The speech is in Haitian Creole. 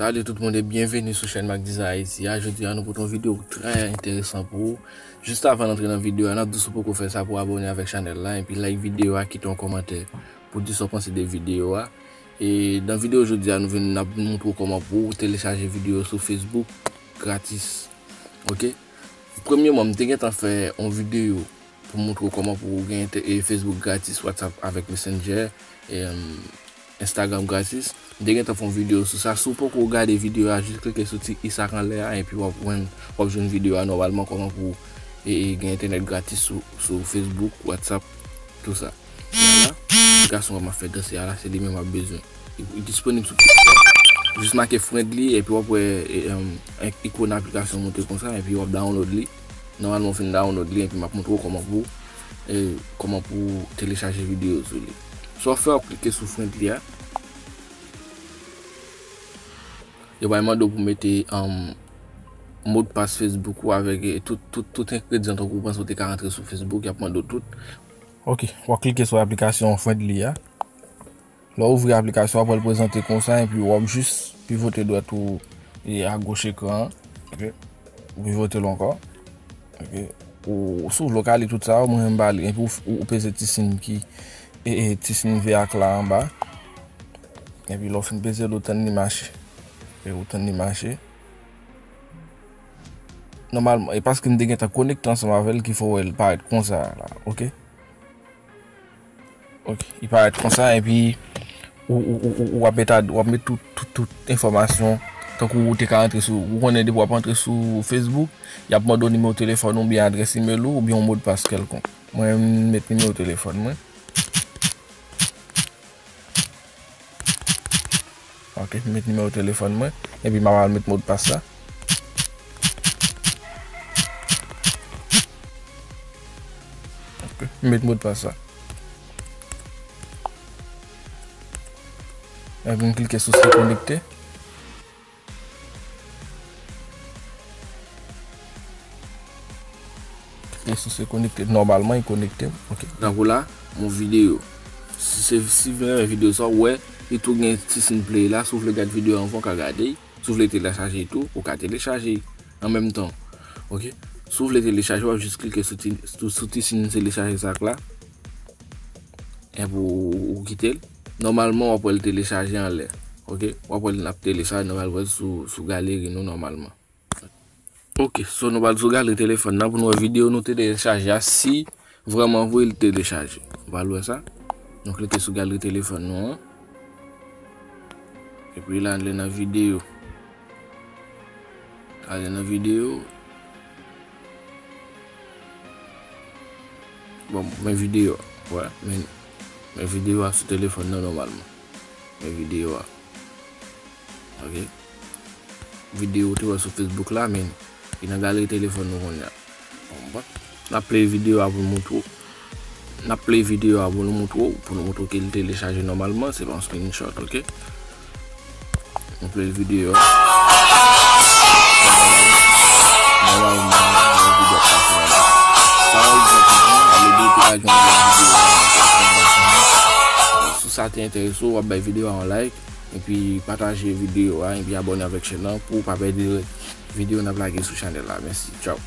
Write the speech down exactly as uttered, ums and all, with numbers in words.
Salut tout moun e byenveni sou chèn Mac Design Haïti a. Jodi a nou pote yon videyo trè enteresan pou ou. Jis avan n antre nan videyo a, n ap di w si w poko fè sa pou w abòne avèk chanèl la, epi like videyo a, kite yon kòmantè pou di sa w panse de videyo a. E nan videyo jodi a, nou vin n ap montre w kòman pou w telechaje videyo sou Facebook gratis. Ok? Premyèman, m te gentan fè yon videyo pou montre w kòman pou w gen te- e Facebook gratis, WhatsApp avèk Messenger, e, em, Instagram gratis. M te gentan fè yon videyo sou sa. Si w poko gade videyo a, jis klike sou ti i sa k anlè a, epi w ap jwenn, w ap jwenn videyo a nòmalman, kòman pou w, e, e, gen entènèt gratis sou, sou Facebook, WhatsApp, tou sa. Vwala, aplikasyon m ap fè danse a la, se li menm w ap bezwen. Li, li disponib sou Play Store. Jis make Friendly, epi w ap wè, e, em, ikòn aplikasyon monte konsa, epi w ap download li. Nòmalman, w fin download li, epi m ap montre w kòman pou, e, kòman pou telechaje videyo sou li. Sa w fè, w ap klike sou Friendly a. Yo pral mande w pou mete, em, modpas Facebook ou avèk, e, tout, tout, tout engredyan tankou w panse w te ka rantre sou Facebook, y ap mande w tout. Ok, w ap klike sou aplikasyon Friendly a. Lè w ouvri aplikasyon an, pral prezante konsa, epi w ap jis pivote dwèt ou e agoch ekran an. Ok. Ou pivote l ankò. Ok. Ou, si w vle w ka li tout sa yo, mwen m pa li. Epi w, ou peze ti siy ki, e, e, ti siy vè ak la anba. Epi lè w fin peze l, ou tann li mache. E ou tann li mache. Nòmalman, e paske m te gentan konekte ansanm avè l ki fè w wè l parèt konsa la, ok? Ok, li parèt konsa, epi ou, ou, ou, ou, ou ap met ad-, w ap met tout, tout, tout enfòmasyon, tankou ou te ka rantre sou, ou konnen depi w ap rantre sou Facebook, y ap mande w nimewo telefòn ou, oubyen adrès imèl ou, oubyen yon modpas kèlkonk. Mwen, m met nimewo telefòn mwen. Ok, m met nimewo telefòn mwen, epi m ap al met modpas la. Ok, m met modpas la. Epi m klike sou se konekte. Klike sou se konekte. Nòmalman, li konekte. Ok. Tankou la, yon videyo. Si se, si w vle wè videyo sa, w wè, li tou gen ti siy play la. Si w vle gade videyo anvan, w ka gade. Si w vle telechaje tou, ou ka telechaje an menm tan. Ok? Si w vle telechaje, w ap jis klike sou ti, sou, sou ti siy telechaje sa k la. Epi ou, ou kite l. Nòmalman, w ap wè l telechaje anlè. Ok? W ap wè l ap telechaje, nou pral wè l sou, sou galeri nou nòmalman. Ok, so nou pral sou galeri telefòn nan pou nou wè videyo nou telechaje a, si vrèman vre l telechaje. Nou pral wè sa. Nou klike sou galeri telefòn nou an. Epi la, ale nan videyo. Ale nan videyo. Bon, men videyo a. Wè, men, men videyo a sou telefòn nan nòmalman. Men videyo a. Ok. Videyo ou te wè sou Facebook la, men li nan galeri telefòn nou kounye a. Bon, bon. N ap play videyo a pou nou montre w. N ap play videyo a pou nou montre w, pou nou montre w ke li telechaje nòmalman, se pa yon screenshot, ok? Nou play videyo a. Nòmalman, yon videyo ap pase la. Sa w ap di, ale de kou la, gen yon videyo a. Si sa te enterese w, w ap bay videyo a yon like, epi pataje videyo a, epi abòne avèk chèn nan pou w pa pèdi videyo n ap lage sou chanèl la. Mèsi, tchaw.